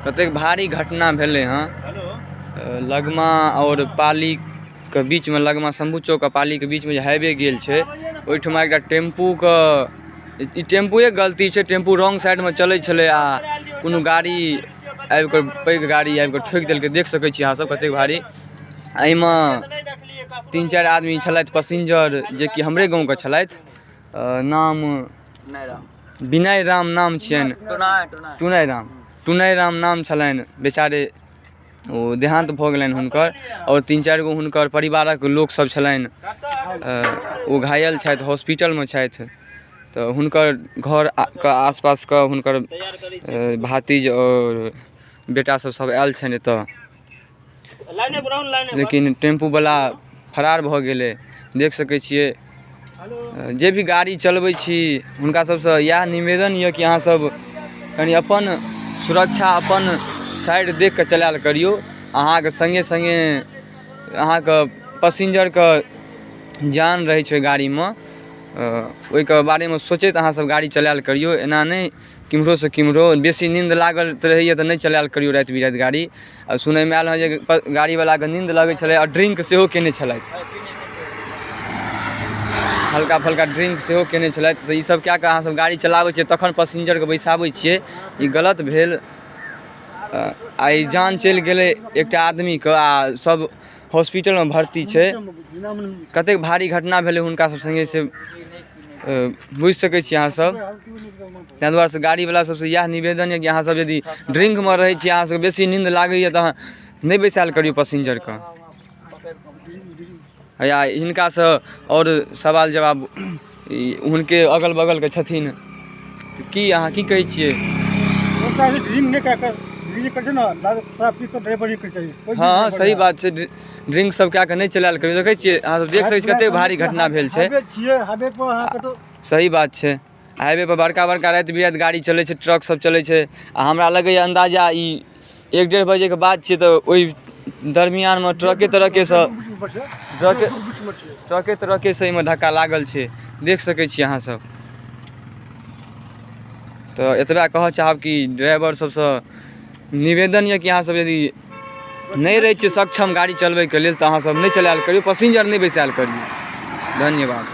कतेक भारी घटना भेलै हँ। लगमा आओर पालीके बीचमे, लगमा शम्भू चौक आ पालीके बीचमे जे हाइवे गेल छै, ओहिठमा एकटा टेम्पूके, ई टेम्पुएके गलती छै। टेम्पू रॉन्ग साइडमे चलै छलै आ कोनो गाड़ी आबिकऽ, पैघ गाड़ी आबिकऽ ठोकि देलकै। देख सकै छी अहाँसब कतेक भारी। एहिमे 3-4 आदमी छलथि पसिंजर, जेकि हमरे गाँवके छलथि। नाम विनय राम नाम छियनि, टुनय राम, टुनय राम नाम छलनि। बेचारे ओ देहान्त भऽ गेलनि हुनकर, आओर 3-4 गो हुनकर परिवारक लोकसब छलनि, ओ घायल छथि, हॉस्पिटलमे छथि। तऽ हुनकर घरके आसपासके हुनकर भातिज आओर बेटा सब सब आयल छनि एतऽ, लेकिन टेम्पूवला फरार भऽ गेलै। देख सकै छियै, जे भी गाड़ी चलबै छी हुनका सबसँ इएह निवेदन यऽ कि अहाँ सब कनि अपन सुरक्षा, अपन साइड देखि कऽ चलायल करियौ। अहाँके सङ्गे सङ्गे अहाँके पसिंजरके जान रहै छै गाड़ीमे, ओहिके बारेमे सोचैत अहाँ सब गाड़ी चलायल करियौ। एना नहि केम्हरोसँ केम्हरो, बेसी नीन्द लागल रहैए तऽ नहि चलायल करियौ राति बिराति गाड़ी। आ सुनैमे आयल हँ जे गाड़ीवलाके नीन्द लगै छलै आओर ड्रिंक सेहो कयने छलथि, हल्का फल्का ड्रिंक सेहो कयने छलथि। तऽ ईसब कए कऽ अहाँसब गाड़ी चलाबै छियै, तखन पसिंजरके बैसाबै छियै, ई गलत भेल। आ ई जान चलि गेलै एकटा आदमीके आ सब हॉस्पिटलमे भर्ती छै। कतेक भारी घटना भेलै हुनका सब सङ्गे से बुझि सकै छी अहाँसब। ताहि दुआरे से गाड़ीवला सबसँ इएह निवेदन यऽ कि अहाँसब यदि ड्रिंकमे रहै छी, अहाँ सबके बेसी नीन्द लागैए, तऽ अहाँ नहि बैसायल करियौ पसिंजरके। या हिनकासँ आओर सवाल जवाब, ई हुनके अगल बगलके छथिन, तऽ की अहाँ की कहै छियै? ड्रिंक नहि कए कऽ, ड्रिंक करै छै ने, दारू शराब पी कऽ ड्राइवरी नहि करैके चाही। हँ, सही बात छै, ड्रिंक सब कए कऽ नहि चलायल करियौ। देखै छियै अहाँ सब, देख सकै छी कतेक भारी घटना भेल छै। हाईवे छियै, हाईवे पर अहाँ कतौ सही बात छै। हाईवे पर बड़का बड़का राति बिराति गाड़ी चलै छै, ट्रक सब चलै छै, आ हमरा लगैए अन्दाजा ई 1-1.5 बजेके बात छियै, तऽ ओहि दरमियानमे ट्रके त्रकेसँ, ट्रके ट्रके त्रकेसँ एहिमे धक्का लागल छै। देख सकै छी अहाँ सब। तऽ एतबा कहऽ चाहब कि ड्राइवर सबसँ निवेदन यऽ कि अहाँ सब यदि नहि रहै छियै सक्षम गाड़ी चलबैके लेल, तऽ अहाँ सब नहि चलायल करियौ, पसिंजर नहि बैसायल करियौ। धन्यवाद।